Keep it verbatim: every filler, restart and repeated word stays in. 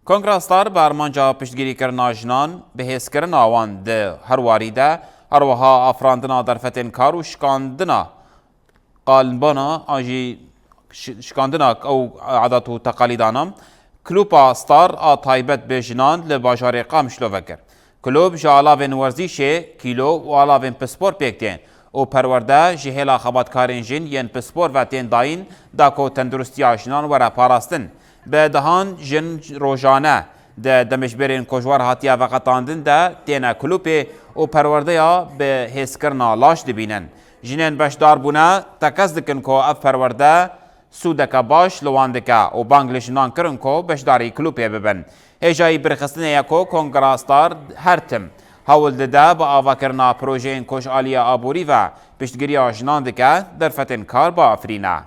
Kongra Star bi armanca piştgirîkirina jinan, bihêzkirina wan di her warî de, herwiha afirandina derfetên kar û şikandina qalbana an jî şi-, şikandina ew adet û teqalîdana, Klûpa Star a taybet bi jinan li bajarê Qamişlo vekir. Klûb ji alavên werzîşê, kîlo û alavên pispor pêk tên û perwerde ji hêla xebatkarên jin yên pispor ve tên dayîn da ku tenduristiya jinan were parastin. Bi dehan jin rojane di demjimêrên ku ji wan hatiye veqetandin de têne klûpê û perwerdeya bi hêzkirina laş dibînin. Jinên beşdar bûne tekez dikin ku ev perwerde sûdeke baş li wan dike û bang li jinan kirin ku beşdarî klûpê bibin. Hêjayî birxistinê ye ku Kongra Star her tim hewl dide bi avakirina projeyên ku ji aliyê aborî ve piştgiriya jinan dike, derfetên kar biafirîne.